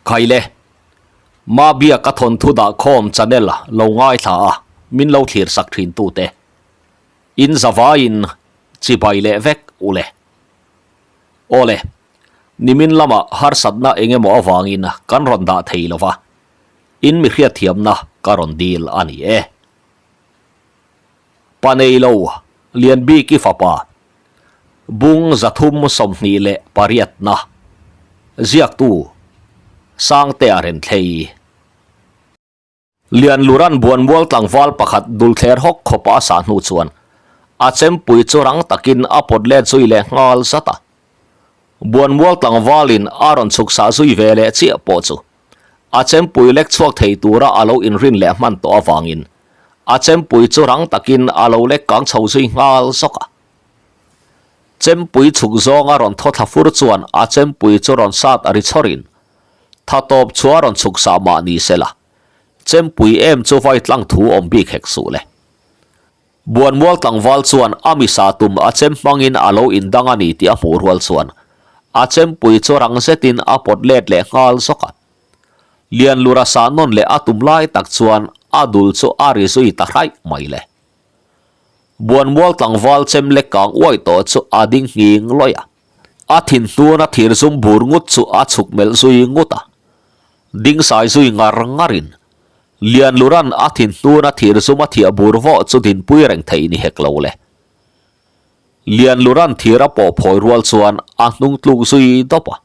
Khaile, Mabia ka thawnthu dah khawm channel lo ngaithla a min lo thlir sak thin tute in zavaiin chibai leh vek u le. Awle, nimin lama harsatna eng emaw avangin kan rawn dah thei lo va, in mi hriatthiamna ka rawn dil a ni e. Pa nei lo, Lianbiki fapa, Bung 328 na, ziaktu Sangtea Renthlei. Lianluran Buanmual tlangval pakhat dulthler hawk khawpa a sah hnu chuan a chempui chu rang takin a pawt let zui leh nghal zat a. Buanmual tlangvalin a rawn chhuk sah zui ve leh chiah pawh chu a chempui lek chhuak thei tura a lo inrin leh hman tawh avangin a chempui chu rang takin a lo lek kang chho zui nghal zawk a. Chempui chhuk zawnga rawn thaw thla fur chuan a chempui chu rawn sat a ri chhawrin tha tawp chu a rawn chhuk sah mah ni se la, chempui em chu vai tlang thu awm bik hek suh le. Buanmual tlangval chuan a misa tum a chem hmangin a lo indang a ni tih a hmuh rual chuan a chempui chu rang zetin a pawt let leh nghal zawk a. Lianlura sah nawn leh a tum lai tak chuan a dul chu a ri zui ta hraih mai le. Buanmual tlangval chem lek kang uai tawh chu a ding nghing lawih a. A thin hnuna thir zum bur ngut chu a chhuk melh zui ngut a. Ding sai zui ngar ngarin Lianluran a thin hnuna thir zum a thiah bur vawh chu dinpui reng theih ni hek lo le. Lianluran thir a pawh phawi rual chuan a hnung tluk zui dawp a.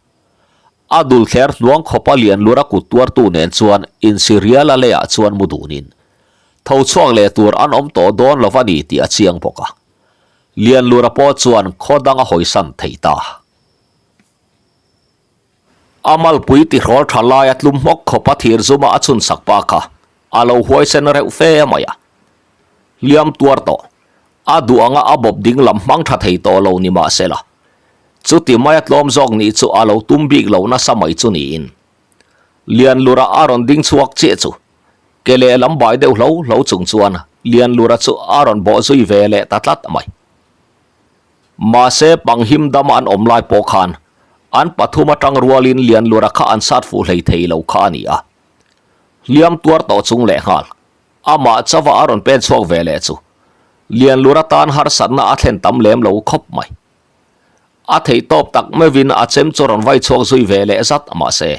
A dul thler hnuang khawpa Lianlura kut tuartu nen chuan insi rial a leiah chuan mu dunin tho chhuak leh tur an awm tawh dawn lo a ni tih a chiang bawk a. Lianlura pawh chuan khaw dang a hawisan thei ta. A malpui tihrawl tha laia tlum hmawk khawpa thir zuma a chhun sak pa kha a lo huaisen reuh fe mai a. Hliam tuar tawh, a duh anga a bawp ding lam hmang tha thei tawh lo ni mahsela, chuti maia tlawm zawk nih chu a lo tum bik lo nasa mai chu niin. Lianlura a rawn ding chhuak chiah chu ke lehlam bai deuh hlo hlo chung chuan Lianlura chu a rawn bawh zui ve leh ta tlat mai. Mahse, panghim dama an awm lai pawh khan an pathum atang rualin Lianlura kha an sat fuh hlei thei lo kha a ni a. Hliam tuar tawh chung leh nghal, amah chauha a rawn pen chhuak ve leh chu Lianlura tan harsatna a thlen tam lem lo khawp mai. A theih tawp tak meuhin a chem chu rawn vai chhuak zui ve leh zat mahse,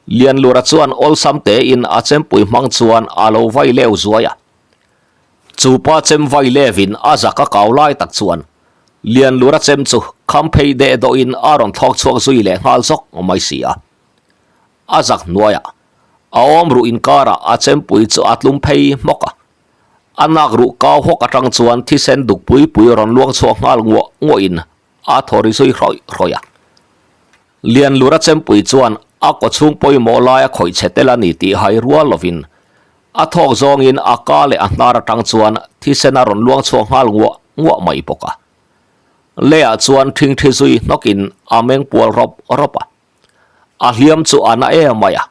Lianlura chuan awlsam tein a chempui hmang chuan a lo vai leu zuai a. Chu pa chem vai levin a zak a kau lai tak chuan Lianlura chem chu kham phei deh dawhin a rawn thlawk chhuak zui leh nghal zawk mai si a. A zak hnuaiah a awm ruh inkarah a chempui chu a tlum phei hmawk a. A nak ruh kau hawk atang chuan thisen duk pui pui rawn luang chhuak nghal nguah nguahin a thaw ri zui hrawih hrawih a. Lianlura chempui chuan a kawchhung pawimawh laia khawih chhe tel a ni tih hai rual lovin A thawk zawngin a ka leh a hnar atang chuan thisen a rawn luang chhuak nghal nguah nguah mai bawk a. Leiah chuan thingthi zui hnawkin a meng pual rawp rawp a. A hliam chu a na em mai a,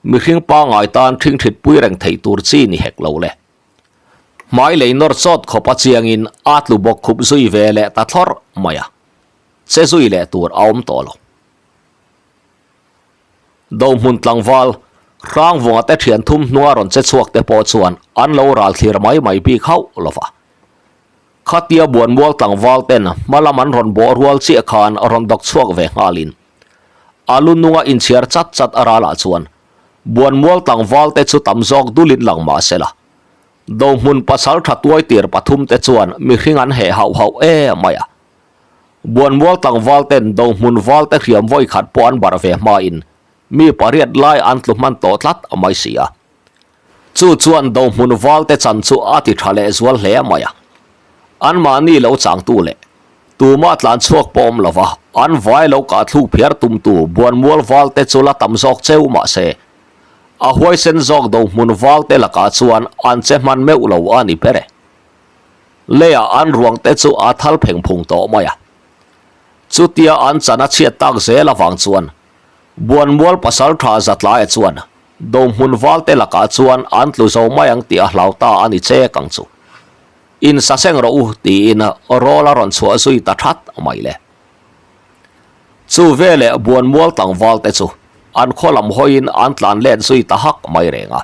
mihring pangngai tan thingthit pui reng theih tur chi ni hek lo le. Hmai lei nawr chawt khawp a chiangin a tlu bawk khup zui ve leh ta thlawrh mai a, che zui leh tur a awm tawh lo. Dohmun tlangval, Hrangvunga te thian thum hnunga rawn che chhuak te pawh chuan an lo ral thlir mai mai bik hauh lo va. Khatia Buanmual tlangval ten hma lam an rawn bawh rual chiah khan rawn dawk chhuak ve nghalin a lu nunga inchhiar chat chat a ralah chuan Buanmual tlangval te chu tam zawk dulin lang mah se la, Dohmun pasal tha tuai tir pathum te chuan mihring an heh hauh hauh em mai a. Buanmual tlangval ten dohmun val te hriam vawi khat pawh an barh ve hmain mi pariat lai an tlu hman tawh tlat mai si a. Chu chuan dohmun val te chan chu a ti tha leh zual hle mai a. Anmahni lo changtu leh tuma tlan chhuak pawh awm lova an vai lo kah thluk phiar tumtu Buanmual val te chu la tam zawk cheu mah se a huaisen zawk dohmun val te lakah chuan an che hman meuh lo a ni ber e. Leiah an ruang te chu a thal pheng phung tawh mai a. Chutia an chan a chhiat tak zel avang chuan Buanmual pasal tha Zatlaia chuan Dohmun valte lakah chuan an tlu zo mai ang tih a hlau ta a ni chek ang chu. In sa seng rawh u tiin rawl a rawn chhuah zui ta that mai le. Chu veleh Buanmual tlangval te chu. an khaw lam hawiin an tlan let zui ta hak mai reng a.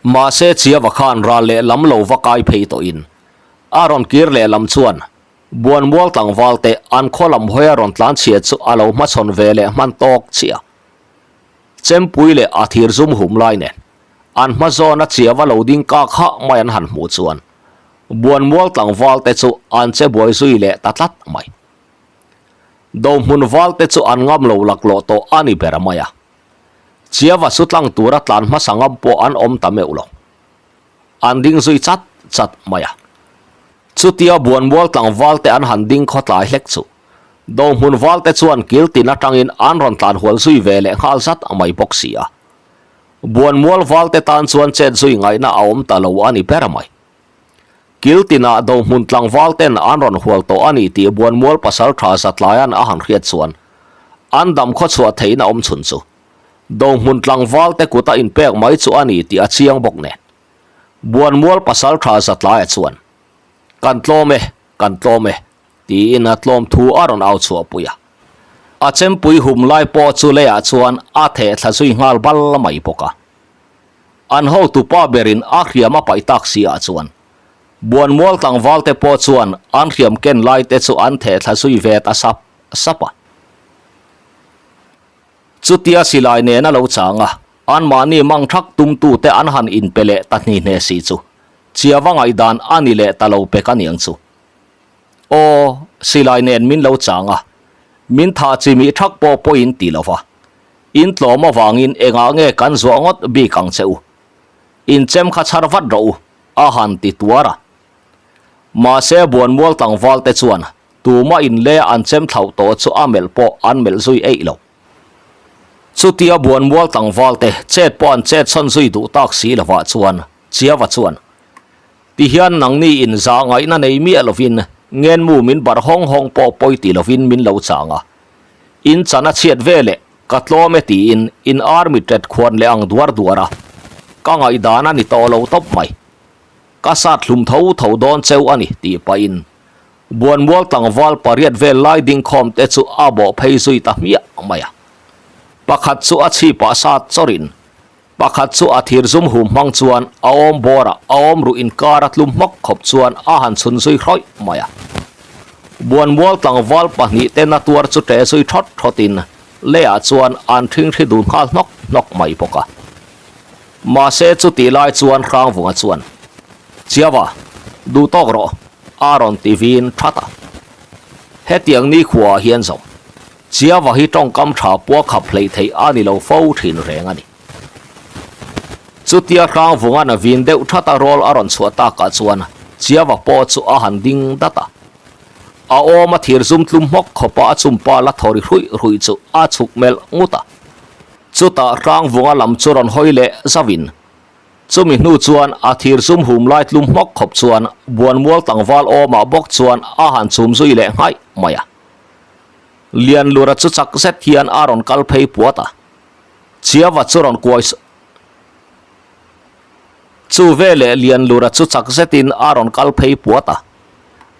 Mahse Chiava khan ral leh lam lo va kai phei tawhin a rawn kir leh lam chuan Buanmual tlangval te an khaw lam hawi a rawn tlan chhia chu a lo hmachhawn ve leh hman tawk chiah. Chempui leh a thir zum hum lai nen an hma zawn a Chiava lo ding kak hah mai an han hmuh chuan Buanmual tlangval te chu an che buai zui leh ta tlat mai. Dohmun val te chu an ngam lo laklawh tawh a ni ber mai a. Chiava su tlang tura tlan hmasa ngam pawh an awm ta meuh lo. An ding zui chat chat mai a. Chutia Buanmual tlangval te an han ding khawtlai hlek chu Dohmun val te chuan kil tin atangin an rawn tlan hual zui ve leh nghal zat mai bawk si a. Buanmual val te tan chuan chet zui ngaihna a awm ta lo a ni ber mai. Kil tinah Dohmun tlangval ten an rawn hual tawh a ni tih Buanmual pasaltha Zatlaia'n a han hriat chuan an dam khawchhuah theihna awm chhun chu Dohmun tlangval te kuta inpek mai chu a ni tih a chiang bawk nen. Buanmual pasaltha Zatlaia chuan, Kan tlawm e, kan tlawm e, tiin a tlawm thu a rawn au chhuahpui a. A chempui hum lai pawh chu leiah chuan a theh thla zui nghal bal mai bawk a. An hotupa berin a hriam a paih tak si ah chuan Buanmual tlangval te pawh chuan an hriam ken lai te chu an theh thla zui ve ta sap sap a. Chutia silai nen a lo chang a, anmahni mang thak tumtu te an han inpe leh ta hni hne si chu Chiava ngaihdan a ni leh ta lo pek aniang chu. Aw, silai nen min lo chang a, min thah chimih thak pawh pawhin ti lo va. In tlawm avangin engah nge kan zuah ngawt bik ang che u? In chem kha chhar vat rawh u, a han ti tuar a. Mahse Buanmual tlangval te chuan tuma inle an chem thlauh tawh chu a melh pawh an melh zui eih lo. Chutia Buanmual tlangval te chet pawh an chet chhawn zui duh tak si lovah chuan Chiava chuan, Tihian nangni in zah ngaihna nei miah lovin ngenmu min barh hawng hawng pawh pawi ti lovin min lo chang a. In chan a chhiat ve leh ka tlawm e tiin in army tet khuan leh ang duar duar a, ka ngaihdan a ni tawh lo tawp mai. Ka sat hlum tho tho dawn cheu a ni tih pahin Buanmual tlangval pariat vel lai dingkhawm te chu a bawh phei zui ta hmiah mai a. Pakhat chu a chhipah sat chawrin Pakhat chu a thir zum hum hmang chuan a awm bawr a, a awm ruh inkar a tlum hmawk khawp chuan a han chhun zui hrawih mai a. Buanmual tlangval pahnih te na tuar chu ṭe zui ṭhawt ṭhawtin leiah chuan an ṭhingṭhi dun nghal hnawk hnawk mai bawk a. Mahse chutih lai chuan Hrangvunga chuan, Chiava, duh tawk rawh, a rawn ti vin ṭhat a. Hetiang nikhuaah hian zawng Chiava hi tawngkam tha pua khap hleih theih a ni lo fo thin reng a ni. Chutia Hrangvunga'n a vin deuh that a rawl a rawn chhuah takah chuan Chiava pawh chu a han ding dat a. A awm a thir zum tlum hmawk khawpa a chumpa la thaw ri hruih hruih chu a chhuk melh ngut a. Chutah Hrangvunga lam chu rawn hawi leh zauhin chumi hnu chuan a thir zum hum lai tlum hmawk khawp chuan Buanmual tlangval awmah bawk chuan a han chum zui leh nghaih mai a. Lianlura chu chak zet hian a rawn kal phei puat a, Chiava chu rawn kuai Chu veleh Lianlura chu chak zetin a rawn kal phei puat a,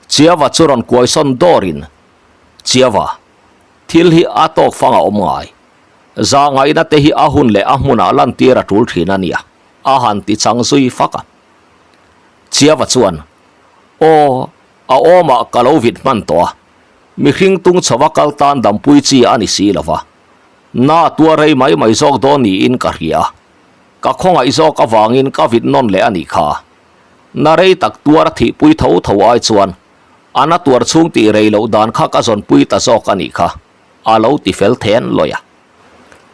Chiava chu rawn kuai sawn dawrin, Chiava, thil hi a tawk fang a awm ngai. Zahngaihna te hi a hun leh a hmunah lantir a tul thin a nia, a han ti chang zui fak a. Chiava chuan, Aw, a awmah ka lo vit hman tawh a. Mihring tung chhova kal tan dampui chi a ni si lo va, na tuar rei mai mai zawk dawn niin ka hria. Ka khawngaih zawk avangin ka vit nawn leh a nih kha. Na rei tak tuar a thihpui tho tho ai chuan a na tuar chhung tih rei loh dan kha ka zawnpui ta zawk a nih kha, a lo ti fel then lawih a.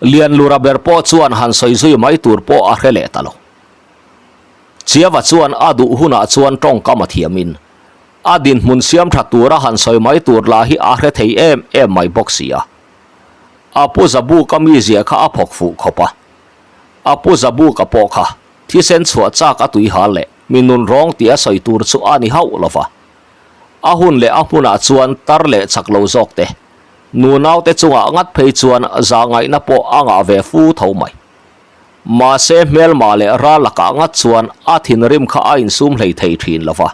Lianlura ber pawh chuan han sawi zui mai tur pawh a hre leh ta lo. Chiava chuan a duh hunah chuan tawngkam a thiamin A dinhmun siam tha tura han sawi mai tur lah hi a hre thei em em mai bawk si a. A pu Zabuka mizia kha a phawk fuh khawp a. A pu Zabuka pawh kha thisen chhuah chak a tui hal leh mi nun rawng tih a sawi tur chu a ni hauh lo va. A hun leh a hmunah chuan tar leh chak lo zawk te, nunaute chungah ngat phei chuan zahngaihna pawh a ngah ve fu tho mai. Mahse hmelma leh ral lakah ngat chuan a thinrim kha a insum hlei thei thin lo va.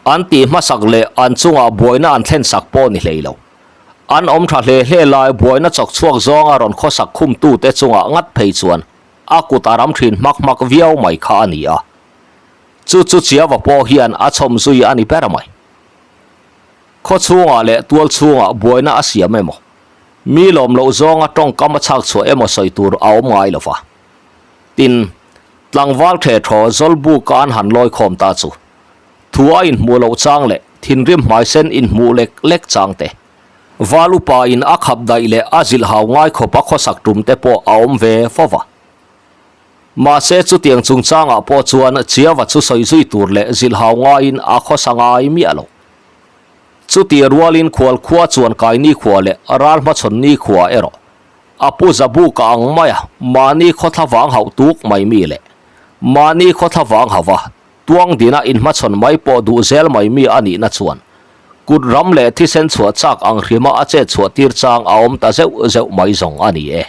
An tih hmasak leh an chungah buaina an thlen sak pawh ni hlei lo. An awm tha hle hle lai buaina chawk chhuak zawnga rawn khawsak khumtute chungah ngat phei chuan a kut a ram thin hmak hmak viau mai kha a ni a. Chu chu Chiava pawh hian a chhawm zui a ni ber mai. Khaw chhungah leh tual chhungah buaina a siam emaw, mi lawm loh zawnga tawngkam a chhak chhuah emaw sawi tur a awm ngai lo va. Tin, tlangval the thaw Zawlbuka an han lawi khawm ta chu thu a inhmuh loh chang leh thinrim hmaisen inhmuh lek lek chang te, val upa in a khap daih leh a zilh hau ngai khawp a khawsak tum te pawh a awm ve fo va. Mahse chutiang chungchangah pawh chuan Chiava chu sawi zui tur leh zilh hau ngaiin a khawsa ngai miah lo. Chuti rualin khual khua chuan kai nikhua leh ral hmachhawn nikhua erawh a pu Zabuka ang maia mahni khawthla vang hauh tuk mai mi leh mahni khawthla vang hauva tuang dina inhmachhawn mai pawh duh zel mai mi a nihna chuan kut ram leh thisen chhuah chak ang hrima a chet chhuah tir chang a awm ta zeuh zeuh mai zawng a ni e.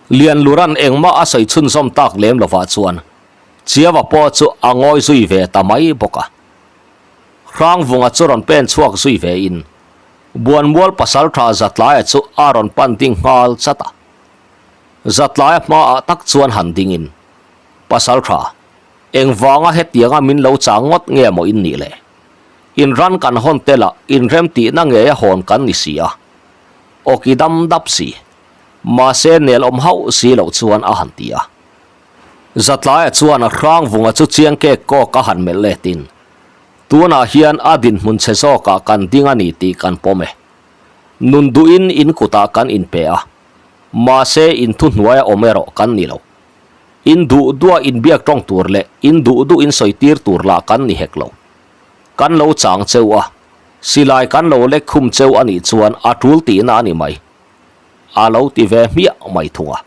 Lianluran engmah a sawi chhunzawm tak lem lovah chuan Chiava pawh chu a ngawi zui ve ta mai bawk a. Hrangvunga chu rawn pen chhuak zui ve in Buanmual pasaltha Zatlaia chu a rawn pan ding nghal chat a. Zatlaia hmaah tak chuan han ding in, Pasaltha, engvanga hetianga min lo chang ngawt nge maw in nih le? In ran kan hawn tel a, in rem tihna ngei a hawn kan ni si a. Awki dam dap si. Mahse nel awm hauh si loh chuan a han ti a. Zatlaia chuan Hrangvunga chu chiang kek kawk a han melh letin, Tunah hian a dinhmun chhe zawkah kan ding a ni tih kan pawm e. Nun duhin in kutah kan inpe a, mahse in thuhnuaia awm erawh kan ni lo. In duh duha inbiak tawng tur leh in duh duh in sawi tir tur lah kan ni hek lo. Kan lo chang cheu a, silai kan lo lek khum cheu a nih chuan a tul tihna a ni mai. A lo ti ve hmiah mai thung a.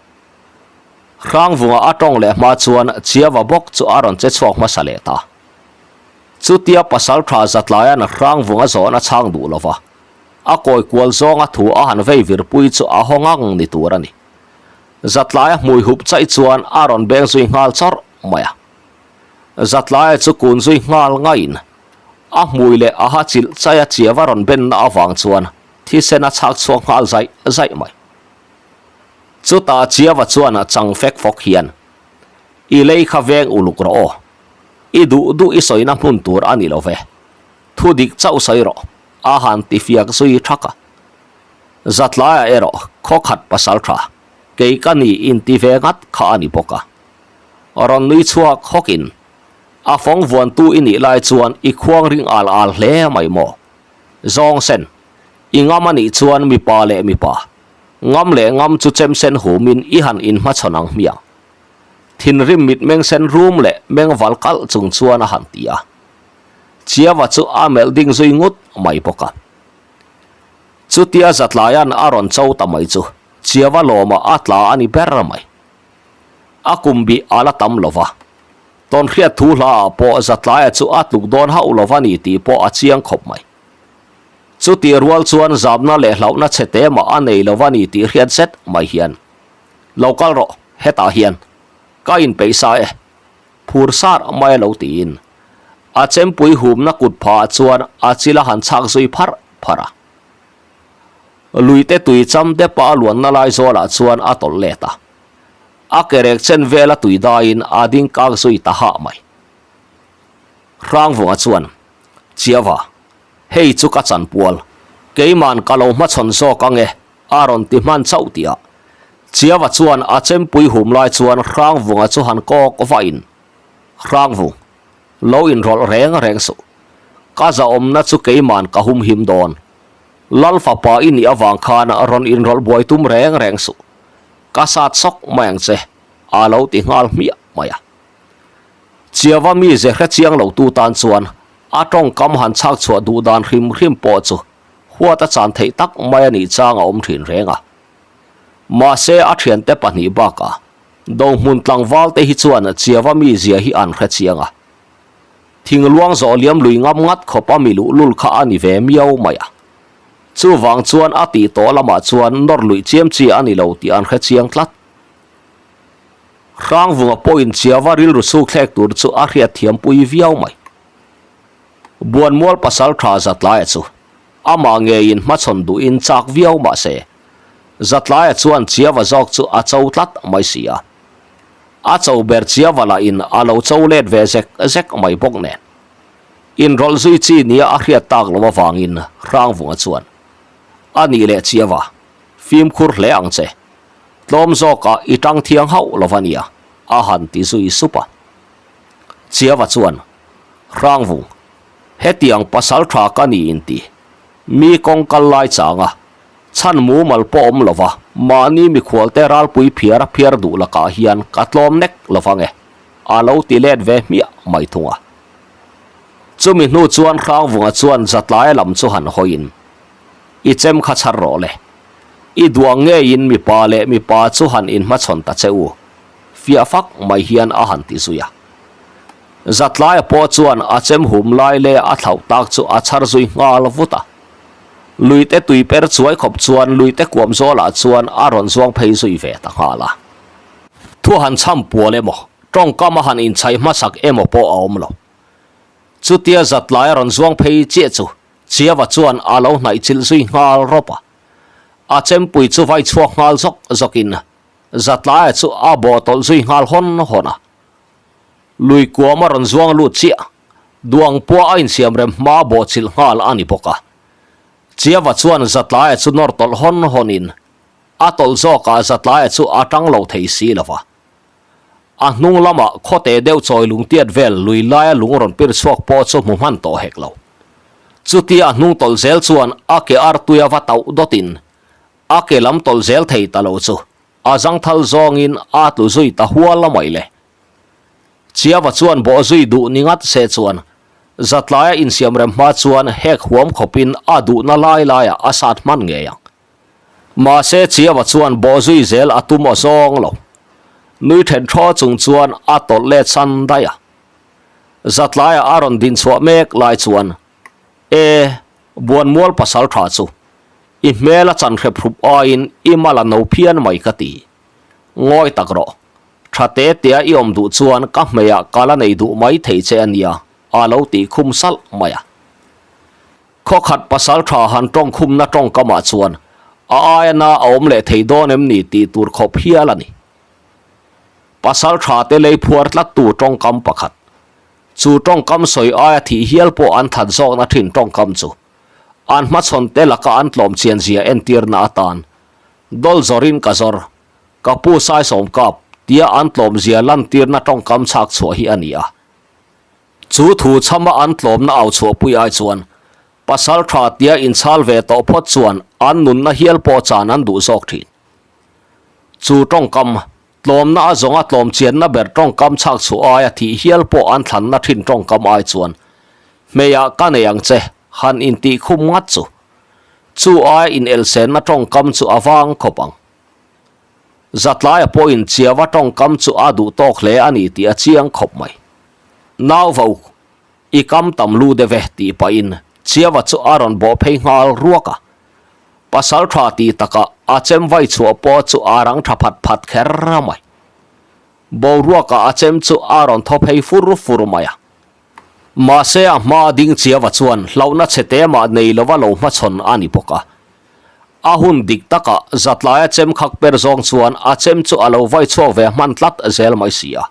Hrangvunga a tawng leh hma chuan Chiava bawk chu a rawn che chhuak hmasa leh ta. Chutia pasal tha Zatlaia'n Hrangvunga zawhna chhang duh lova a kawi kual zawnga thu a han vei virpui chu a haw ngang ni tur a ni. Zatlaia hmui hup chaih chuan a rawn beng zui nghal chawrh mai a. Zatlaia chu kun zui nghal ngaiin a hmui leh a ha chilh chaia Chiava rawn benna avang chuan thisen a chhak chhuak nghal zaih zaih mai. Chutah Chiava chuan a chang fek fawk hian, I lei kha veng uluk rawh aw. I duh duh i sawina hmun tur a ni lo ve. Thu dik chauh sawi rawh, a han ti fiak zui thak a. Zatlaiah erawh khaw khat pasal tha, kei ka ni inti ve ngat kha a ni bawk a. Rawn nui chhuak hawkin, A fawng vuantu i nih lai chuan i khuang ring al al hle mai maw? Zawng sen, i ngam a nih chuan mipa leh mipa, Ngam leh ngam chu chem sen humin i han inhmachhawn ang hmiang. Thinrim mitmeng sen rum leh meng val kalh chung chuan a han ti a. Chiava chu a melh ding zui ngut mai bawk a. Chutia Zatlaia'n a rawn cho ta mai chu Chiava lawmah a tla a ni ber mai. A kum bih a la tam lo va. Tawnhriat thu hlaah pawh Zatlaia chu a tluk dawn hauh lo va ni tih pawh a chiang khawp mai. Chutih rual chuan zamna leh hlauhna chhe te mah a nei lo va ni tih hriat zet mai hian, Lo kal rawh, hetah hian ka inpeih sa e, phur sar mai a lo tiin a chempui humna kut phah chuan a chil a han chhak zui pharh pharh a. Luite tui cham depa a luanna lai zawlah chuan a tawlh let a, a ke rek chen vela tui daiin a ding kak zui ta hah mai. Hrangvunga chuan, Chiava, Hei chu ka chanpual, keiman ka lo hmachhawn zawk ang e, a rawn ti hman chauh tih ah. Chiava chuan a chempui hum lai chuan Hrangvunga chu han kawk vahin, Hrangvung, lo inrawlh reng reng suh. Ka zahawmna chu keiman ka hum him dawn. Lal fapa i nih avang khan rawn inrawlh buai tum reng reng suh. Ka sat sawk mai ang che, a lo ti nghal hmiah mai a. Chiava mi ze hre chiang lo tu tan chuan A tawngkam han chhak chhuah duh dan hrim hrim pawh chu huat a chan theih tak mai a nih chang a awm thin reng a. Mahse a thiante pahnih bakah Dohmun tlangval te hi chuan Chiava mizia hi an hre chiang a. Thingluang zawh liam lui ngam ngat khawp a mi luhlul kha a ni ve miau mai a. Chuvang chuan a tih tawh lamah chuan nawr luih chiam chi a ni lo tih an hre chiang tlat. Hrangvunga pawhin Chiava rilru suk thlek tur chu a hriat thiam pui viau mai. Buanmual pasal tha Zatlaia chu. Amah ngeiin hmachhawn duhin chak viau mah se, Zatlaia chuan Chiava zawk chu a cho tlat mai si a. A cho ber Chiava lahin a lo cho let ve zek zek mai bawk nen. Inrawlh zui chi nia a hriat tak lo avangin Hrangvunga chuan, A nih leh Chiava, fimkhur hle ang che. Tlawm zawkah i tang thiang hauh lo va nia, a han ti zui sup a. Chiava chuan, Hrangvung, hetiang pasal tha ka ni inti, mi kawng kal lai changa chhan mumal pawh awm lova mahni mikhualte ralpui phiar a phiar duh lakah hian ka tlawm nek lovang e, a lo ti let ve hmiah mai thung a. Chumi hnu chuan Hrangvunga chuan Zatlaia lam chu han hawiin, I chem kha chhar rawh le. I duang ngeiin mipa leh mipa chu han inhmachhawn ta che u, fiah fak mai hian a han ti zui a. Zatlaia pawh chuan a chem hum lai leh a thlauh tak chu a chhar zui nghal vut a. Luite tui per chuai khawp chuan luite kuam zawlah chuan a rawn zuang phei zui ve ta nghal a. Thu han chham pual emaw, tawngkam a han inchhaih hmasak emaw pawh a awm lo. Chutia Zatlaia rawn zuang phei chiah chu Chiava chuan a lo hnaih chilh zui nghal rawp a. A chempui chu vai chhuak nghal zawk zawkin Zatlaia chu a bawh tawlh zui nghal hawn hawn a. Lui kuam a rawn zuang lut chiah, duang pua a insiamrem hma bawh chilh nghal a ni bawk a. Chiava chuan Zatlaia chu nawr tawlh hawn hawnin a tawlh zawkah Zatlaia chu a tang lo thei si lo va. A hnung lamah khawte deuh chawi lungtiat vel lui laia lung rawn pir chhuak pawh chu hmu hman tawh hek lo. Chutia a hnung tawlh zel chuan a ke artuia va tauh dawtin a ke lam tawlh zel thei ta lo chu a zangthal zawngin a tlu zui ta hual a mai le. Chiava chuan bawh zui duh ni ngat se chuan Zatlaia insiamrem hma chuan hek huam khawpin a duhna lai laiah a sat hman ngei ang. Mahse Chiava chuan bawh zui zel a tum aw zawng lo. Nui then thaw chung chuan a tawlh let san daih a. Zatlaia a rawn din chhuah mek lai chuan, E, Buanmual pasal tha chu, i hmel a chan hrep hrup aiin i mal a no phian mai ka ti. Ngawi tak rawh. Tha te tea i awm duh chuan ka hmeiah ka la nei duh mai thei che a nia, a lo tih khum salh mai a. Khawkhat pasal tha han tawng khumna tawngkamah chuan a aia na a awm leh thei dawn em ni tih tur khawp hial a ni. Pasal tha te lei phuar tlattu tawngkam pakhat, chu tawngkam sawi aia thih hial pawh an that zawkna thin tawngkam chu an hmachhawn te laka an tlawm chian zia entirna atan dawl zawrin ka zawr, ka pu Saisawm kap tia an tlawm zia lantirna tawngkam chhak chhuah hi a ni a. Chu thu chhama an tlawmna au chhuahpui ai chuan pasal tha tia inchhal ve tawh phawt chuan an nunna hial pawh chan an duh zawk thin. Chu tawngkam, tlawmna a zawnga tlawm chianna ber tawngkam chhak chhuah aia thih hial pawh an thlanna thin tawngkam ai chuan hmeiah ka nei ang che han intih khum ngat chu. Chu aia inelsenna tawngkam chu a vang khawp ang. Zatlaia pawhin Chiava tawngkam chu a duh tawk hle a ni tih a chiang khawp mai. Nau vo, i kam tam lu deuh e tih pahin Chiava chu a rawn bawh phei nghal ruak a. Pasal tha tih takah a chem vai chhuah pawh chu a rang tha phat phat kher mai. Boruakah a chem chu a rawn thaw phei fur fur mai a. Mahse a hma ding Chiava chuan hlauhna chhe te mah nei lova lo hmachhawn a ni bawk a. A hun dik takah Zatlaia chem khak per zawng chuan a chem chu a lo vai chhuak ve hman tlat zel mai si a.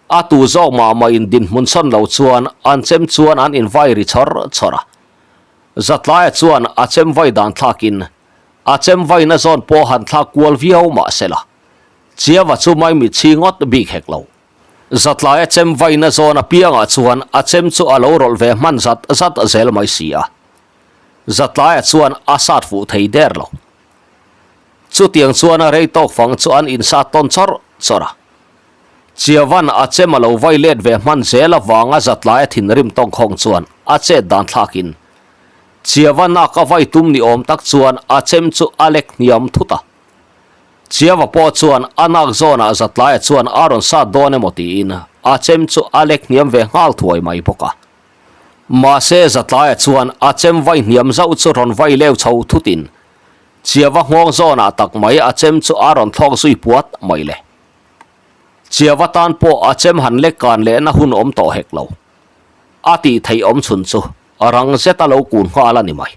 A tu zawk mah mah in dinhmun chhawn lo chuan an chem chuan an invai ri chawr chawr a. Zatlaia chuan a chem vai dan thlakin a chem vaina zawn pawh han thlak kual viau mah sela Chiava chu maimit chhi ngawt bik hek lo. Zatlaia chem vaina zawn apiangah chuan a chem chu a lo rawlh ve hman zat zat zel mai si a. Zatlaia chuan a sat fuh thei der lo. Chutiang chuan a rei tawk fang chu an insat tawn chawrh chawrh a. Chiavan a chem a lo vai let ve hman zel avanga Zatlaia thinrim tawngkhawng chuan a chet dan thlakin Chiavan a ka vai tum ni awm tak chuan a chem chu a lek hniam thut a. Chiava pawh chuan a nak zawnah Zatlaia chuan a rawn sat dawn emaw tiin a chem chu a lek hniam ve nghal thuai mai bawk a. Mahse Zatlaia chuan a chem vai hniam zauh chu rawn vai leu chho thutin Chiava nghawng zawnah tak mai a chem chu a rawn thlawk zui puat mai le. Chiava tan pawh a chem han lek kan lehna hun awm tawh hek lo. A tih theih awm chhun chu rang zeta lo kun nghal a ni mai.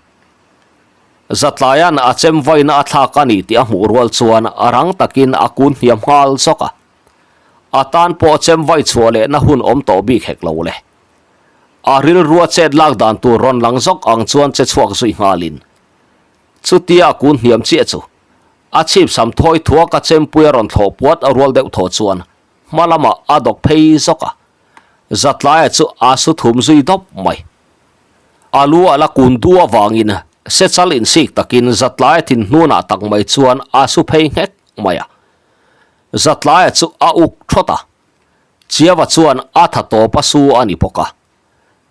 Zatlaia'n a chem vaina a thlak a ni tih a hmuh rual chuan a rang takin a kun hniam nghal zawk a. A tan pawh chem vai chhuah lehna hun awm tawh bik hek lo le. A rilrua chet lak dan tur rawn lang zawk ang chuan che chhuak zui nghalin chutia a kun hniam chiah chu a chhip sam thawi thuak a chempui a rawn thlawh puat a rual deuh thaw chuan hma lamah a dawk phei zawk a. Zatlaia chu a su thum zui dawp mai. A lu a la kun du avangin sechal insik takin Zatlaia thin hnunah tak mai chuan a su phei nghek mai a. Zatlaia chu a uk thawt a, Chiava chuan a tha tawp a su a ni bawk a.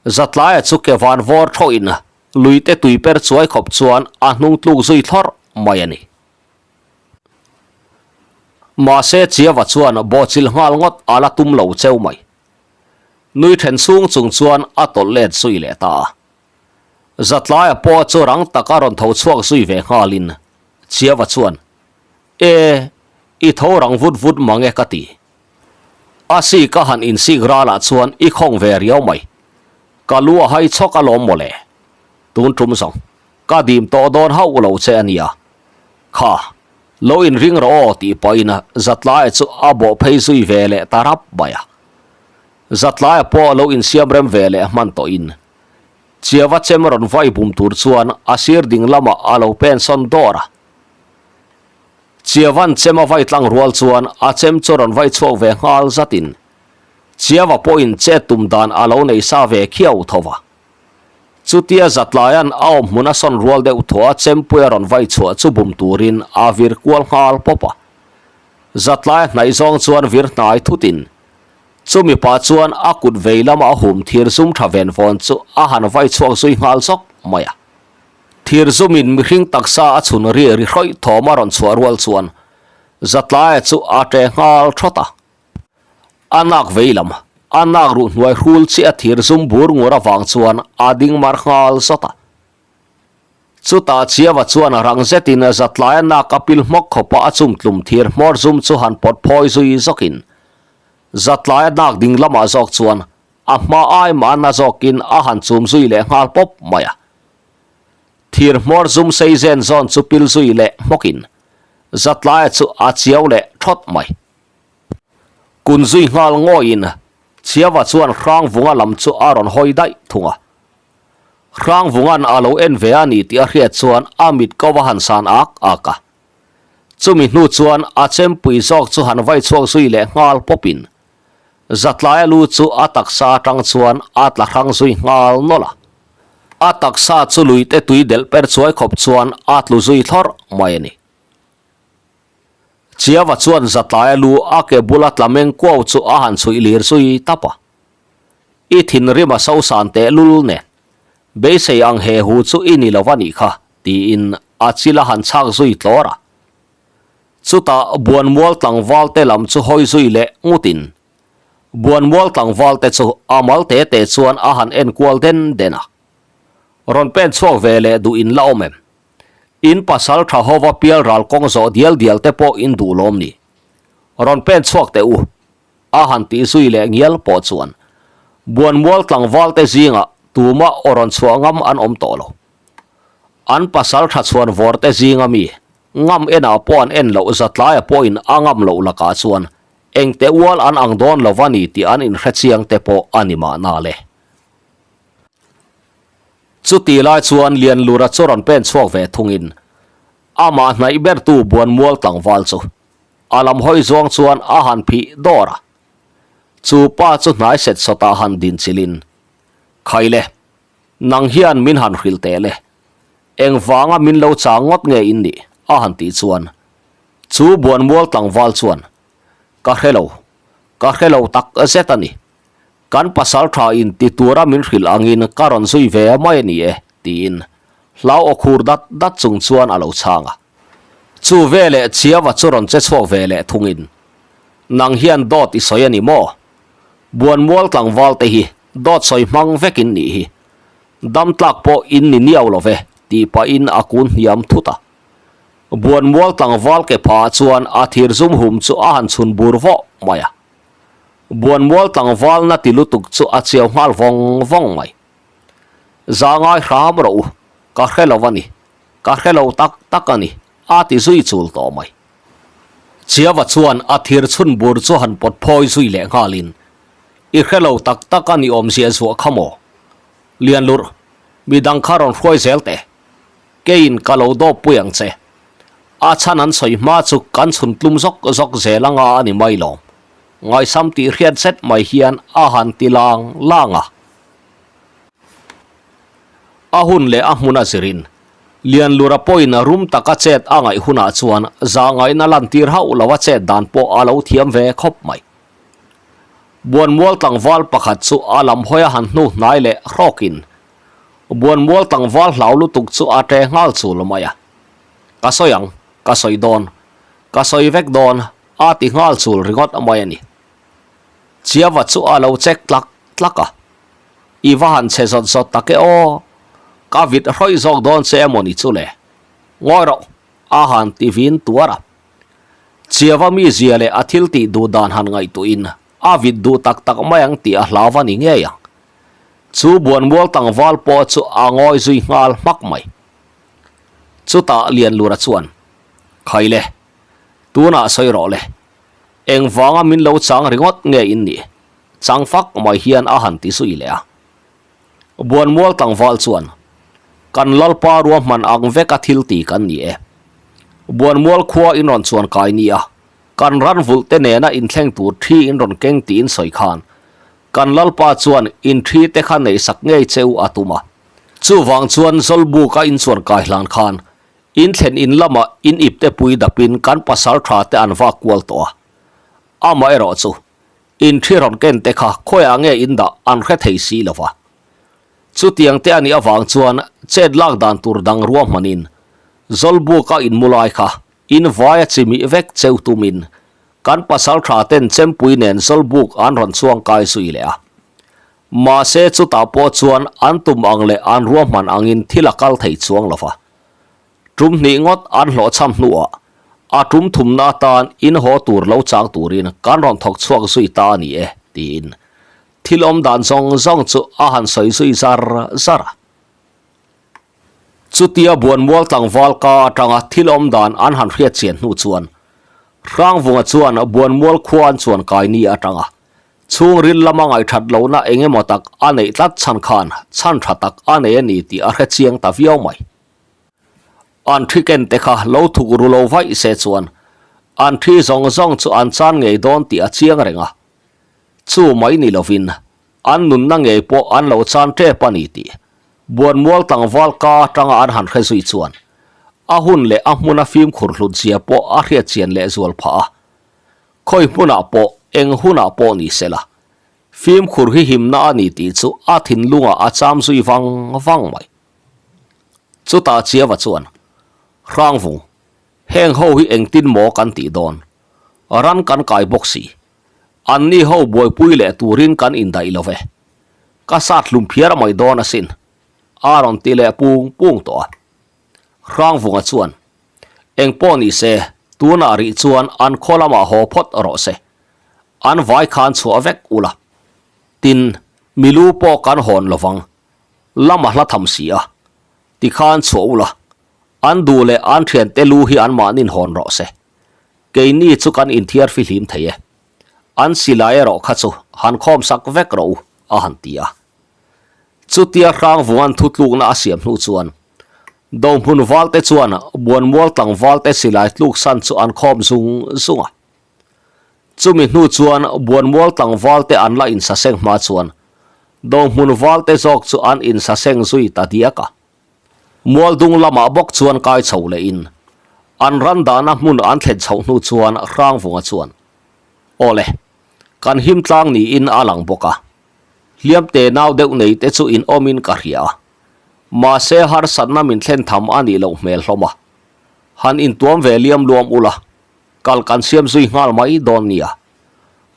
Zatlaia chu ke van vawr thawhin luite tui per chuai khawp chuan a hnung tluk zui thlawrh mai a ni. Mahse Chiava chuan bawhchilh nghal ngawt a la tum lo cheu mai. Nui then chung chung chuan a tawlh let zui leh ta a. Zatlaia pawh chu rang taka rawn tho chhuak zui ve nghalin Chiava chuan, E, i tho rang vut vut mang e ka ti. A sik a han insik ralah chuan i khawng ve riau mai. Ka lu a hai chhawk alawm mawle. Tun tum zawng, ka dim tawh dawn hauh lo che a nia. Kha, lo inring rawh aw tih pahin Zatlaia chu a bawh phei zui ve leh ta rap mai a. Zatlaia pawh lo insiam rem ve leh hman tawhin Chiava chem rawn vai bum tur chuan a sir ding lamah a lo pen sawn dawr a. Chiavan chem a vai tlang rual chuan a chem chu rawn vai chhuak ve nghal zatin Chiava pawhin chet tum dan a lo nei sa ve khiau tho va. Chutia Zatlaia'n a awm hmun a sawn rual deuh thaw a chempui a rawn vai chhuah chu bum turin a vir kual nghal pawp a. Zatlaia hnaih zawng chuan vir hnai thutin chu mipa chuan a kut vei lama a hum thir zum tha ven vawn chu a han vai chhuak zui nghal zawk mai a. Thir zumin mihring taksa a chhun ri ri hrawih thawm a rawn chhuah rual chuan Zatlaia chu a ṭe nghal thawt a. A nak vei lam, a nak ruh hnuai hrul chiah a thir zum bur ngur avang chuan a ding mar nghal zawt a. Chutah Chiava chuan rang zetin Zatlaia nak a pil hmawk khawpa a chum tlum thir hmawr zum chu han pawt phawi zui zawkin Zatlaia nak ding lamah zawk chuan a hma ai mah na zawkin a han chum zui leh nghal pawp mai a. Thir hmawr zum sei zen zawn chu pil zui leh hmawkin Zatlaia chu a chiau leh thawt mai. Kun zui nghal ngawiin Chiava chuan Hrangvunga lam chu a rawn hawi daih thung a. Hrangvunga'n a lo en ve a ni tih a hriat chuan a mit ko va han san ak ak a. Chumi hnu chuan a chempui zawk chu han vai chhuak zui leh nghal pawpin Zatlaia lu chu a taksa atang chuan a tla hrang zui nghal nawlh a. A taksa chu luite tui delh per chuai khawp chuan a tlu zui thlawrh mai a ni. Chiava chuan Zatlaia lu a ke bula tla meng kuau chu a han chhuih lir zui tap a. I thinrim a sosan teh lul nen, beisei ang he hu chu i ni lo va nih kha, tiin a chil a han chhak zui tlawr a. Chutah Buanmual tlangval te lam chu hawi zui leh ngutin Buanmual tlangval te chu a mal te te chuan a han en kual den den a. Rawn pen chhuak ve leh duh in la awm em? In pasal tha hova pial ral kawng zawh dial dial te pawh in duh lawm ni? Rawn pen chhuak teh u. A han tih zui leh ngial pawh chuan Buanmual tlangval te zingah tumah aw rawn chhuah ngam an awm tawh lo. An pasal tha chhuan vawr te zinga mi ngam enah pawh an en loh zatlaia pawhin a ngam loh lakah chuan engte ual an ang dawn lo va ni tih an inhre chiang te pawh a ni mahna le. Chuti lai chuan Lianlura chu rawn pen chhuak ve thungin amah hnaih bertu Buanmual tlangval chu A lam hawi zawng chuan a han phih dawr a, chu pa chu hnai set sawtah han din chilhin, Khai le, nang hian min han hrilh teh le, engvanga min lo chang ngawt nge in nih? a han tih chuan chu Buanmual tlangval chuan, Ka hre lo, ka hre lo tak zet a ni. Kan pasal tha in ti tura min hrilh angin ka rawn zui ve mai a ni e, tiin hlau aw khur dat dat chung chuan a lo chhang a. Chu veleh Chiava chu rawn che chhuak ve leh thungin, Nang hian dawt i sawi a ni maw? Buanmual tlangval te hi dawt sawi hmang vek in nih hi. Dam tlak pawh in ni niau lo ve, tih pahin a kun hniam thut a. Buanmual tlangval ke phah chuan a thir zum hum chu a han chhun bur vawh mai a. Buanmual tlangval na ti lutuk chu a chiau nghal vawng vawng mai. Za ngai hram rawh u, ka hre lo a ni. Ka hre lo tak tak a ni, a ti zui chul tawh mai. Chiava chuan a thir chhun bur chu han pawt phawi zui leh nghalin, I hre lo tak tak a ni awmzia zuah kha maw? Lianlurh, midang kha rawn hruai zel teh. Keiin ka lo dawp pui ang che. A chhan an sawi hma chu kan chhun tlum zawk zawk zel anga a ni mai lawm. Ngaisam tih hriat zet mai hian a han ti lang lang a. A hun leh a hmun a zirin Lianlura pawhin rum taka chet a ngaih hunah chuan zahngaihna lantir hauh lo a chet dan pawh a lo thiam ve khawp mai. Buanmual tlangval pakhat chu a lam hawi a han hnu hnai leh hrawkin Buanmual tlangval hlau lutuk chu a ṭe nghal chul mai a. Ka sawi ang, ka sawi dawn, ka sawi vek dawn, a ti nghal chul ringawt mai a ni. Chiava chu a lo chek tlak tlak a. I va han chhe zawt zawt tak e aw, ka vit hrawih zawk dawn che emaw ni chu le? Ngawi rawh, a han ti vin tuar a. Chiava mizia leh a thil tih duh dan han ngaihtuahin a vit duh tak tak mai ang tih a hlau a ni ngei ang. Chu buanmual tlangval pawh chu a ngawi zui nghal hmak mai. Chutah Lianlura chuan, Khai le, tunah sawi rawh le. Engvanga min lo chang ringawt nge in nih? Chang fak mai hian a han ti zui leh a. Buanmual tlangval chuan, Kan Lalpa ruahman ang veka thil ti kan ni e. Buanmual khua in rawn chuan kai nia, kan ran vulh te nena inthleng tur thi in rawn keng tiin sawi khan, kan Lalpa chuan in thi te kha neihsak ngei che u a tum a. Chuvang chuan Zawlbuka in chuan kai hlan khan, in thlen in lamah in ipte pui dapin kan pasal tha te an vak kual tawh a. Amaherawh chu, In thi rawn ken te kha khawiah nge in dah an hre thei si lo va. Chutiang te a nih avang chuan chet lak dan tur dang ruahmanin Zawlbuka in mu lai kha in vaia chimih vek cheu tumin kan pasal tha ten chempui nen Zawlbuk an rawn chuang kai zui leh a. Mahse chutah pawh chuan an tum ang leh an ruahman angin thil a kal thei chuang lo va. Tum hnih ngawt an hlawhchham hnuah a tum thumna atan in haw tur lo chang turin kan rawn thawk chhuak zui ta a ni e, tiin thil awm dan zawng zawng chu a han sawi zui zar zar a. Chutia Buanmual tlangval ka atanga thil awm dan an han hriat chian hnu chuan Hrangvunga chuan Buanmual khua an chuan kai ni atanga chhungril lama ngaihthat lohna eng emaw tak a neih tlat chhan khan chhan tha tak a nei a ni tih a hre chiang ta viau mai. An thi ken te kha lo thuk ru lo vaih se chuan an thi zawng zawng chu an chan ngei dawn tih a chiang reng a. Chu mai ni lovin an nunna ngei pawh an lo chan tep a ni tih Buanmual tlangval ka atanga an han hre zui chuan a hun leh a hmuna fimkhur hlut zia pawh a hriat chian leh zual phah a. Khawi hmunah pawh eng hunah pawh ni sela fimkhur hi himna a ni tih chu a thinlungah a cham zui vang vang mai. Chutah Chiava chuan, Hrangvung, heng ho hi engtin maw kan tih dawn? Ran kan kai bawk si. Anni ho buaipui leh turin kan indaih lo ve. Ka sat hlum phiar mai dawn asin, a rawn ti leh pung pung tawh a. Hrangvunga chuan, Eng pawh ni se, tunah rih chuan an khaw lamah haw phawt rawh se. An vai khan chhuah vek ula. Tin, milu pawh kan hawn lovang. Lam a hla tham si a, tikhan chhuah ula, an duh leh an thiante lu hi anmahnin hawn rawh se. Keini chu kan inthiar fihlim thei e. An silai erawh kha chu han khawm sak vek rawh u, a han ti a. Chutia Hrangvunga'n thutlukna a siam hnu chuan Dohmun valte chuan Buanmual tlangvalte silai tluksan chu an khawm zung zung a. Chumi hnu chuan Buanmual tlangvalte an la insaseng hma chuan Dohmun valte zawk chu an insaseng zui ta diak a. Mualdung lamah bawk chuan kai chho lehin an ran dahna hmun an thlen chhoh hnu chuan Hrangvunga chuan, Aw le, kan him tlang niin a lang bawk a, hliamte nau deuh nei te chu in awmin ka hria a, mahse harsatna min thlen tham a nih loh hmel hlawm a, han intuam ve liam luam ula, Kal kan siam zui nghal mai dawn nia.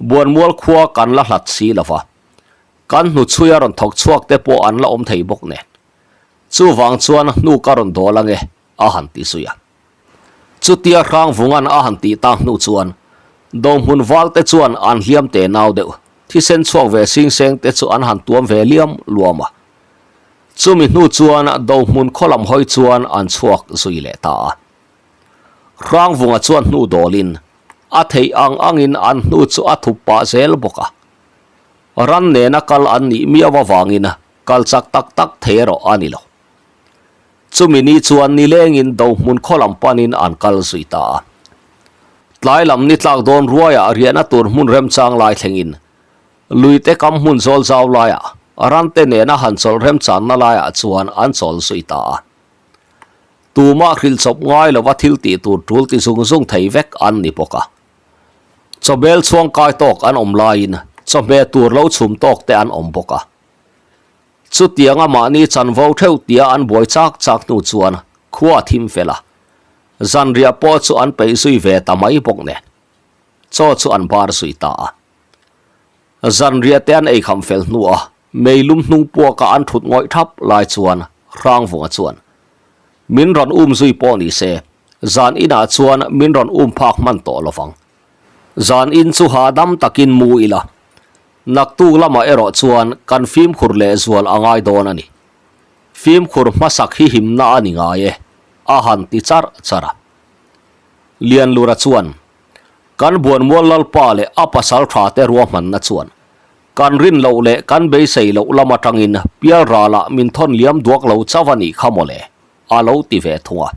Buanmual khua kan la hlat si lo va. Kan hnuchhui a rawn thawk chhuak te pawh an la awm thei bawk nen. Chuvang chuan hnu ka rawn dawl ange a han ti zui a. Chutia Hrangvunga'n a han tih tak hnu chuan Dohmun val te chuan an hliam te nau deuh thisen chhuak ve sing seng te chu an han tuam ve liam luam a. Chumi hnu chuan Dohmun khaw lam hawi chuan an chhuak zui leh ta a. Hrangvunga chuan hnu dawlin a theih ang angin an hnu chu a thup pah zel bawk a. Ran nena kal an nih miau avangin kal chak tak tak thei erawh a ni lo. Chumi ni chuan nilengin Dohmun khaw lam panin an kal zui ta a. Tlai lam ni tlak dawn ruaiah riahna tur hmun remchang lai thlengin Luite kam hmun zawl zau laiah rante nena han chawlh remchanna laiah chuan an chawl zui ta a. Tumah hrilh chawp ngai lova thil tih tur tul ti zung zung thei vek an ni bawk a. Chawbel chhuang kai tawk an awm laiin chawhmeh tur lo chhum tawk te an awm bawk a. Chutianga mahni chanvo theuh tia an buai chak chak hnu chuan khua a thim fel a, zanriah pawh chu an peih zui ve ta mai bawk nen chaw chu an bar zui ta a. Zanriah te an eikham fel hnua meilum hnung puaka an thut ngawih thap lai chuan Hrangvunga chuan, Min rawn um zui pawh ni se, zan inah chuan min rawn um phak hman tawh lovang. Zan in chu hahdam takin mu ila, Naktuk lamah erawh chuan kan fimkhur lehzual a ngai dawn a ni. Fimkhur hmasak hi himna a ni ngai e, a han ti charh charh a. Lianlura chuan, Kan Buanmual Lalpa leh a pasal tha te ruahmanna chuan kan rin loh leh kan beisei loh lam atangin pialralah min thawn liam duak lo chauh a nih kha mawle, a lo ti ve thung a.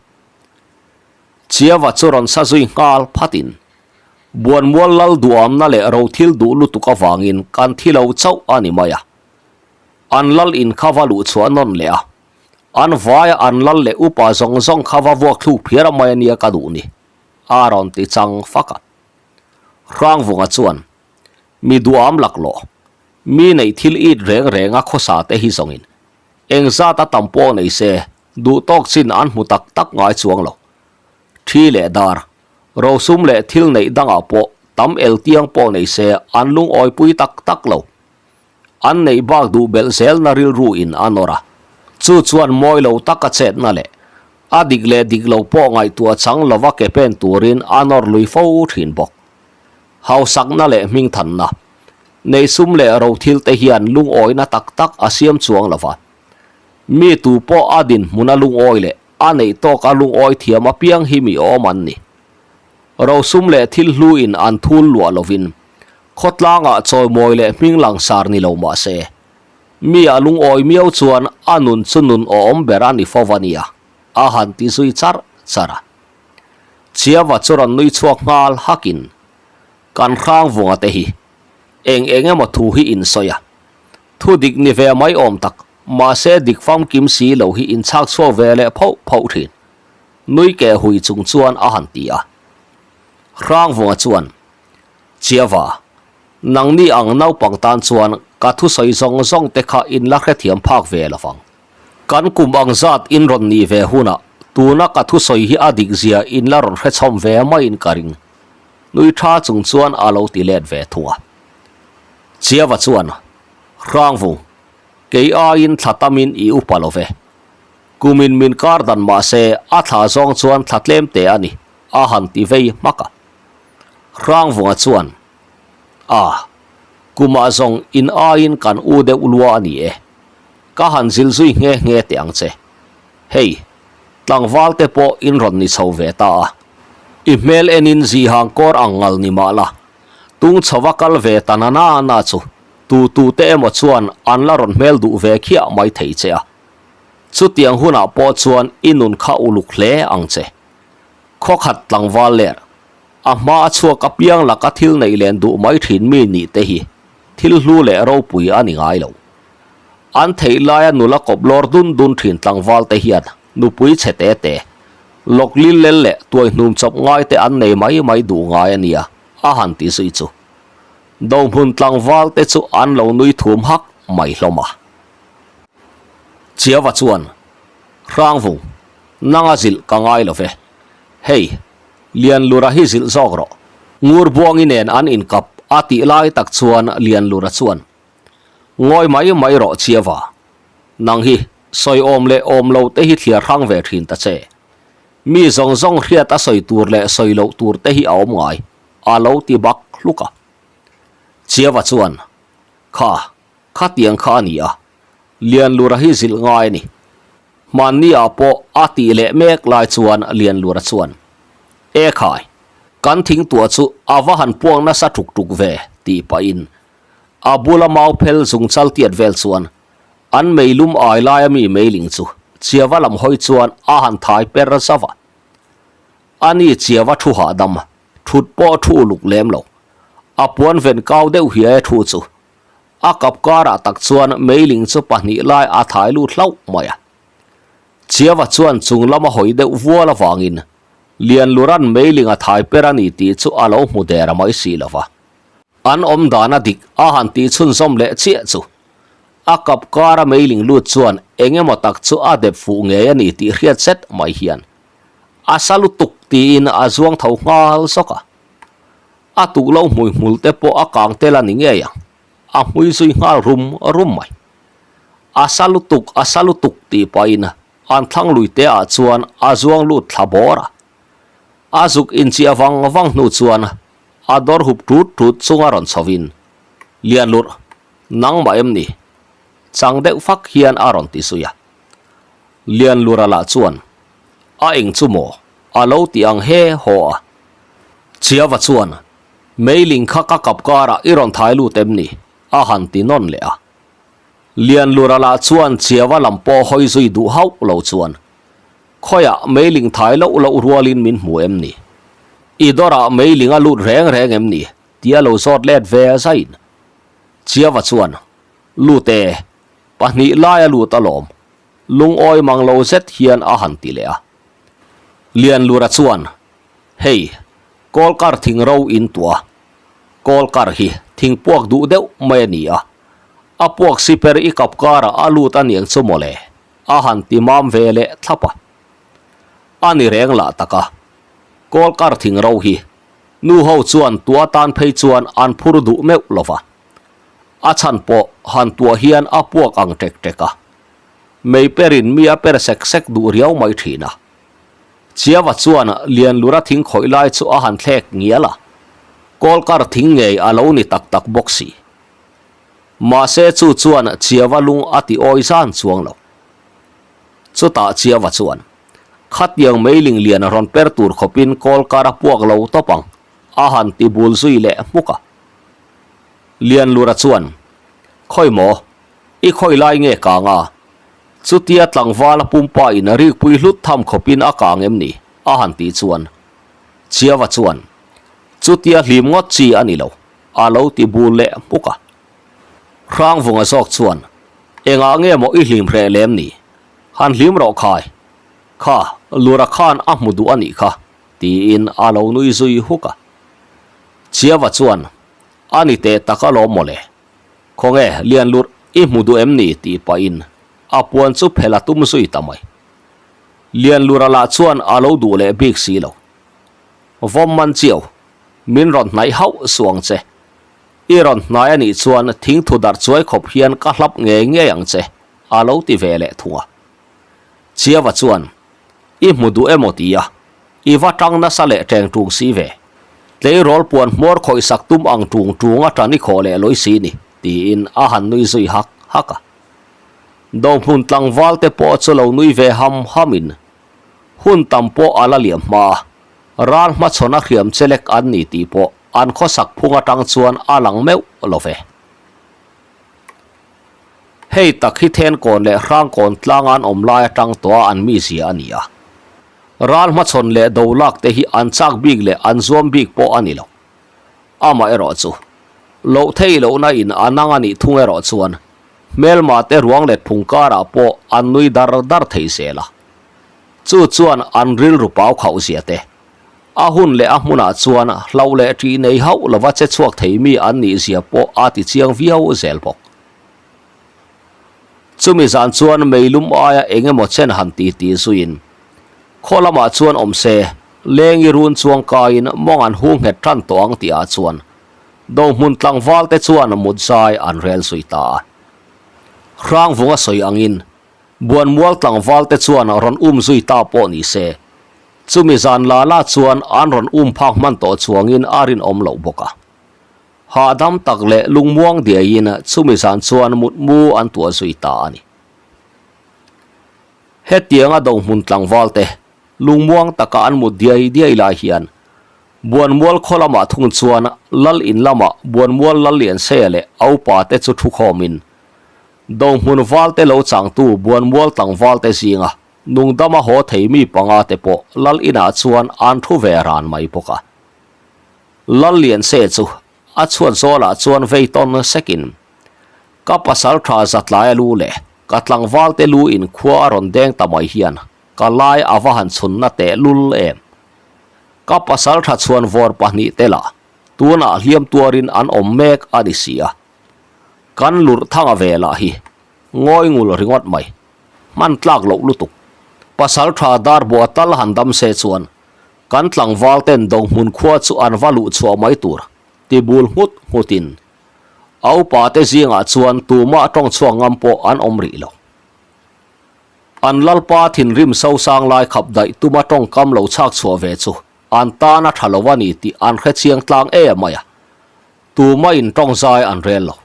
Chiava chu rawn sa zui nghal phatin, Buanmual lal duamna leh rothil duh lutuk avangin kan thi lo chauh a ni mai a. An lal in kha va luh chhuah nawn leh a, an vaia an lal leh upa zawng zawng kha va vuak thluk phiar mai a nia ka duh ni, a rawn ti chang fak a. Hrangvunga chuan, Mi duam laklawh, mi neih thil it reng renga khawsa te hi zawngin engzat a tam pawh nei se duh tawk chin an hmu tak tak ngai chuang lo. Thi leh dar, rosum leh thil neih dangah pawh tam el tiang pawh nei se an lungawipui tak tak lo. An neih bak duh belh zelna rilru in a nawr a, chu chuan mawi lo taka chetna leh a dik leh dik lo pawh ngaihtuah chang lova ke pen turin a nawr lui fo thin bawk. Hausakna leh hmingthanna, neihsum leh rothil te hian lungawina tak tak a siam chuang lova. Mi tu pawh a dinhmuna lungawi leh a neih tawka lungawi thiam apiang hi mi awm an ni. Rosum leh thil hlu in an thul luah lovin khawtlangah chawimawi leh hming langsar ni lo mah se, mi a lungawi miau chuan a nun chu nun awm ber a ni fo a nia, a han ti zui charh charh a. Chiava chu rawn nui chhuak nghal hakin, Kan hrangvunga te hi eng eng emaw thu hi in sawi a, thu dik ni ve mai awm tak, mahse dik famkim si lo hi in chhak chhuak ve leh phoh phoh thin. Nui keh hui chung chuan a han ti a. Hrangvunga chuan, Chiava, nangni ang naupang tan chuan ka thusawi zawng zawng te kha in la hrethiam phak ve lo vang. Kan kum ang zat in rawn nih ve hunah tuna ka thusawi hi a dik zia in la rawn hrechhawm ve maiin ka ring. Nui tha chung chuan a lo ti let ve thung a. Chiava chuan, Hrangvung, kei aiin thla tamin i upa lo ve. Kumin min kar dan mah se a thla zawng chuan thla tlem te a ni, a han ti vei hmak a. Hrangvunga chuan, A, kumah zawng in aiin kan u deuh lua a ni e. Ka han zil zui nghe nghe teh ang che. Hei, tlangval te pawh in rawn ni chho ve ta a. I hmel enin zihang kawr ang ngal ni mah la, tung chhova kal ve ta na na na chu tu tu te emaw chuan an la rawn hmel duh ve khiah mai thei che a. Chutiang hunah pawh chuan i nun kha uluk hle ang che. Khawkhat tlangval ler, a hma a chhuak apiang laka thil neih len duh mai thin mi nih te hi thil hlu leh ropui a ni ngai lo. An theih laia nula kawp lawr dun dun thin tlangval te hian nupui chhe te te, lawk lil lel leh tuai hnum chawp ngai te an nei mai mai duh ngai a nia, a han ti zui chu. Dohmun tlangval te chu an lo nui thum hak mai hlawm a. Chiava chuan, Hrangvung, nanga zilh ka ngai lo ve. Hei, Lianlura hi zilh zawk rawh. Ngurbuangi nen an inkap a tih lai tak chuan Lianlura chuan, Ngawi mai mai rawh Chiava. Nang hi sawi awm leh awm lo te hi thliar hrang ve thin ta che. Mi zawng zawng hriat a sawi tur leh sawi loh tur te hi a awm ngai, a lo ti bak hluk a. Chiava chuan, Kha, khatiang kha a ni a. Lianlura hi zilh ngai a ni. Hmanni ah pawh a tih leh mek lai chuan Lianlura chuan, E khai, kan thing tuah chu a va han puak nasa tuk tuk ve, tih pahin a bula mau phel zung chal tiat vel chuan an meilum ai laia mi meiling chu Chiava lam hawi chuan a han thai per zauh a. Ani Chiava thu hahdam, thut pawh thu uluk lem lo. A puan ven kau deuh hiai a thu chu A kap karah tak chuan meiling chu pahnih lai a thai lut hlauh mai a. Chiava chuan chung lama hawi deuh vual avangin Lianluran meiling a thai per a ni tih chu a lo hmu der a mai si lo va. An awm dan a dik a han tih chhunzawm leh chiah chu a kap kara meiling lut chuan eng emaw tak chu a dep fuh ngei a ni tih hriat zet mai hian a sa lutuk tiin a zuang tho nghal zawk a. A tuk lo hmui hmul te pawh a kang tel a ni ngei ang, a hmui zui nghal rum rum mai. A sa lutuk, a sa lutuk tih pahin an thlang lui te ah chuan a zuang lut thla bawr a. A zuk inchiah vang vang hnu chuan a dawr hup tut tut chunga rawn chho in, Lianlurh, nangmah em ni? Chang deuh fak hian a rawn ti zui a. Lianlura lah chuan, A eng chu maw? A lo ti ang he haw a. Chiava chuan, Meiling kha ka kap karah i rawn thai lut em ni? a han ti nawn leh a. Lianlura lah chuan Chiava lam pawh hawi zui duh hauh lo chuan, Khawiah meiling thai loh loh rualin min hmu em ni? I dawrah meiling a lut reng reng em ni? tia lo zawt let ve zaiin Chiava chuan, Lut e, pahnih lai a lut alawm, lungawi mang lo zet hian a han ti leh a. Lianlura chuan, Hei, Kawlkar thing ro in tuah. Kawlkar hi thing puak duh deuh mai a ni a, a puak siper i kap karah a lut a niang chu mawle, a han ti mam ve leh thlap a. A ni reng lah tak a, Kawlkar thing ro hi nu ho chuan tuah tan phei chuan an phur duh meuh lo va, a chhan pawh han tuah hian a puak ang ṭek ṭek a, mei perin mi a per sek sek duh riau mai ṭhin a. Chiava chuan Lianlura thing khawih lai chu a han thlek ngial a, Kawlkar thing ngei a lo ni tak tak bawk si. Mahse chu chuan Chiava lung a ti awi zan chuang lo. Chutah Chiava chuan, Khatiang meiling lian rawn per tur khawpin Kawlkar a puak lo tawp ang, a han ti bul zui leh hmuk a. Lianlura chuan, Khawi maw? I khawi lai nge kang a? Chutia tlangval a pumpa in rikpui hlut tham khawpin a kang em ni? a han tih chuan Chiava chuan, Chutia hlim ngawt chi a ni lo, a lo ti bul leh hmuk a. Hrangvunga zawk chuan, Engah nge maw i hlim hreh lem ni? Han hlim rawh khai. Kha, Lura khan a hmu duh a nih kha, tiin a lo nui zui huk a. Chiava chuan, A ni teh tak alawm mawle. Khawnge, Lianlurh, i hmu duh em ni? tih pahin a puan chu phelh a tum zui ta mai. Lianlura lah chuan a lo duh leh bik si lo. Vawm man chiau, min rawn hnaih hauh suh ang che. I rawn hnai a nih chuan thingthu darh chuai khawp hian ka hlap ngei ngei ang che, a lo ti ve leh thung a. Chiava chuan, I hmu duh emaw ti a, i va tang nasa leh teng tung si ve. Tleirawl puan hmawr khawih sak tum ang tung tung a tan i khawh leh lawi si ni, tiin a han nui zui hak hak a. Dohmun tlangval te pawh chu lo nui ve ham ham in, hun tam pawh a la liam hma a, ral hmachhawn a hriam chelek an ni tih pawh an khawsak phung atang chuan a lang meuh lo ve. Hei tak hi Thenkawn leh Hrangkawn tlanga an awm lai atang tawha an mizia a ni a. Ral hmachhawn leh do lak te hi an chak bik leh an zuam bik pawh a ni lo. Amaherawh chu, loh thei lohna in a nang a nih thung erawh chuan hmelma te ruang let phung karah pawh an nui dar dar thei zel a. Chu chuan an rilru pau khauh zia te, a hun leh a hmunah chuan hlauh leh ṭih nei hauh lova che chhuak thei mi an nih zia pawh a ti chiang viau zel bawk. Chumi zan chuan meilum aia eng emaw chen han ti ti zuiin khaw lamah chuan awm se, lengi run chuang kaiin mawng an hu nghet tan tawh ang tihah chuan Dohmun tlangval te chuan mut zai an rel zui ta a. Hrangvunga sawi angin Buanmual tlangval te chuan rawn um zui ta pawh ni se, chumi zan la la chuan an rawn um phak hman tawh chuangin a rinawm loh bawk a. Hahdam tak leh lungmuang diaiin chumi zan chuan mutmu an tuah zui ta a ni. Hetianga dohmun tlangval te lungmuang taka an mut diai diai lai hian Buanmual khaw lamah thung chuan Lal in lamah Buanmual Lal Lianseia leh a upa te chu thu khawmin dohmun val te lo changtu Buanmual tlangval te zinga nungdama haw thei mi panga te pawh Lal inah chuan an thu ve ran mai bawk a. Lal Lianseia chu A chhuat zawlah chuan vei tawn sekin, Ka pasal tha zatlaia lu leh ka tlangvalte lu in khua a rawn deng ta mai hian ka lai a va han chhunna teh lul em. Ka pasal tha chhuan vawr pahnihte lah tunah hliam tuarin an awm mek a ni si a. Kan lurh thanga ve lah hi ngawi ngul ringawt mai, hman tlak loh lutuk. Pasal tha dar bua tal han dam se chuan Kan tlangval ten Dohmun khua chu an va luh chhuah mai tur ti bul nghut nghut in a upa te zingah chuan tumah tawng chhuak ngam pawh an awm rih lo. An lalpa thinrim sosang lai khap daih tuma tawngkam lo chhak chhuah ve chu an tan a tha lo a ni tih an hre chiang tlang em mai a, tumah in tawng zai an rel lo.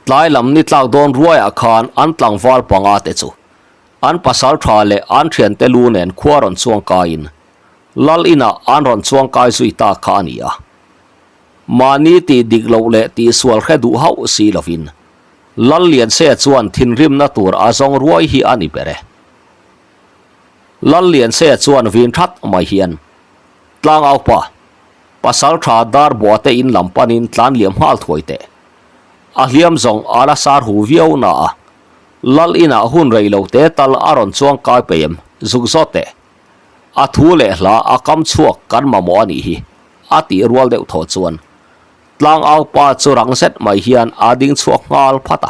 Tlai lam ni tlak dawn ruaiah khan an tlangval panga te chu an pasal tha leh an thiante lu nen khua rawn chuang kaiin Lal inah an rawn chuang kai zui ta kha a ni a. Mahni tih dik loh leh tih sual hre duh hauh si lovin Lal Lianse chuan thinrimna tur a zawng ruai hi a ni ber e. Lal Lianse chuan vin that mai hian Tlangaupa Pasal tha dar bua te in lam panin tlan liam nghal thuai teh. A hliam zawng a la sar hu viau na a, Lal inah hun rei lo te tal a rawn chuang kai pei em, zuk zawt teh. A thu leh hla a kam chhuak kan mamawh a nih hi, a tih rual deuh thaw chuan Tlangau pa chu rang zet mai hian a ding chhuak nghal phat a.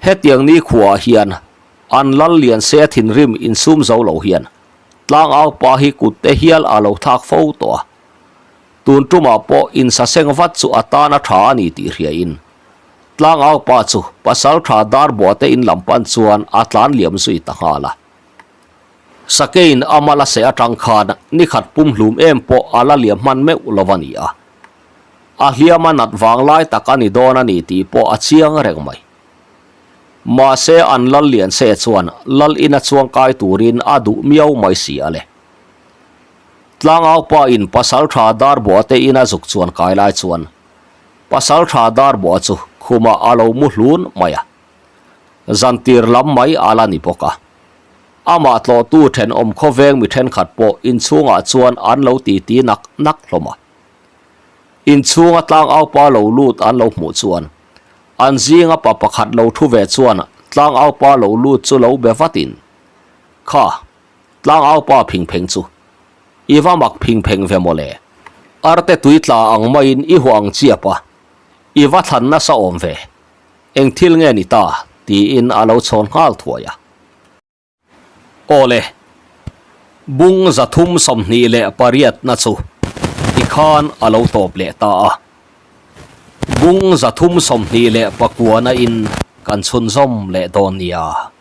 Hetiang ni khuaah hian an Lal lian se thinrim insum zo lo hian Tlangau pa hi kut te hial a lo thlak fo tawh a, tun tumah pawh insaseng vat chu a tan a tha a ni tih hriain Tlangau pa chu pasal tha dar buah te in lam pan chuan a tlan liam zui ta nghal a. Sakein a mal a seh atang khan ni khat pum hlum em pawh a la liam hman meuh lo a ni a, a hliam a nat vang lai tak a ni dawn a ni tih pawh a chiang reng mai. Mahse an lal lian se chuan lal ina chuang kai turin a duh miau mai si a le. Tlangau pa in pasal tha dar buah te ina zuk chuan kai lai chuan pasal tha dar buah chu khumah a lo mu hlun mai a. Zantir lam mai a la ni bawk a. Amah tlawhtu thenawm khawveng mi thenkhat pawh inchhungah chuan an lo titi nak nak hlawm a. Inchhunga tlangau pa lo lut an lo hmuh chuan An zinga pa pakhat lo thu ve chuan tlangaupa lo lut chu lo be vatin, Kha, tlangaupa phing pheng chu i va mak phing pheng ve mawle. Arte tui tla ang maiin i huah ang chiap a, i va thlan nasa awm ve. Eng thil nge ni ta? tiin a lo chhawn nghal thuai a. Awle, bung 328na chu tikhan a lo tawp leh ta a. Bung 329 in kan chhunzawm leh dawn nia.